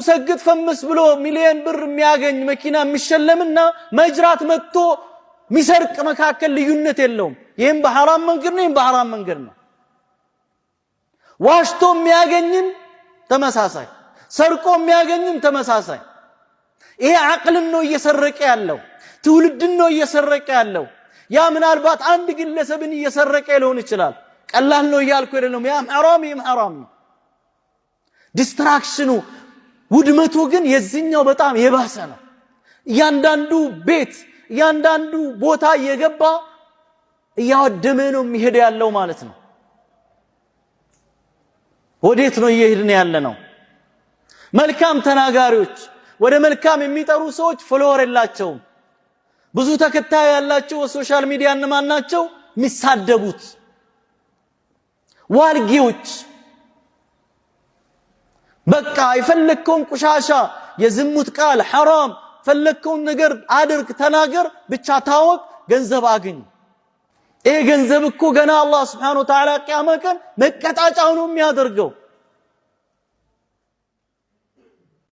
ሰግጥ ፈምስ ብሎ ሚሊየን ብር የሚያገኝ መኪና የሚሸለምና መጅራት መጥቶ የሚሰርቅ መካከል ልዩነት የለውም። ይህም በሐራም መንገድ ነው፣ ይህም በሐራም መንገድ ነው። ዋሽቶ የሚያገኝም ተመሳሳይ፣ ሰርቆ የሚያገኝም ተመሳሳይ። ይሄ አቅልን ነው እየሰረቀ ያለው፣ ትውልድን ነው እየሰረቀ ያለው። ያ ምናልባት አንድ ግለሰብን እየሰረቀ ሊሆን ይችላል። ቀላል ነው እያልኩ አይደለም። ያም ሐራም ይህም ሐራም ነው። Destruction ኑ ውድመቱ ግን የዚህኛው በጣም የባሰ ነው። እያንዳንዱ ቤት እያንዳንዱ ቦታ እየገባ እያወደመ ነው የሚሄድ ያለው ማለት ነው። ወዴት ነው እየሄድን ያለ ነው? መልካም ተናጋሪዎች፣ ወደ መልካም የሚጠሩ ሰዎች follower የላቸውም። ብዙ ተከታይ ያላቸው በ social media እነማን ናቸው? የሚሳደቡት ዋልጌዎች። በቃ የፈለግከውን ቆሻሻ የዝሙት ቃል ሐራም፣ ፈለግከውን ነገር አድርግ፣ ተናገር፣ ብቻ ታወቅ፣ ገንዘብ አግኝ። ይሄ ገንዘብ እኮ ገና አላህ سبحانه وتعالى ቅያማ ቀን መቀጣጫው ነው የሚያደርገው።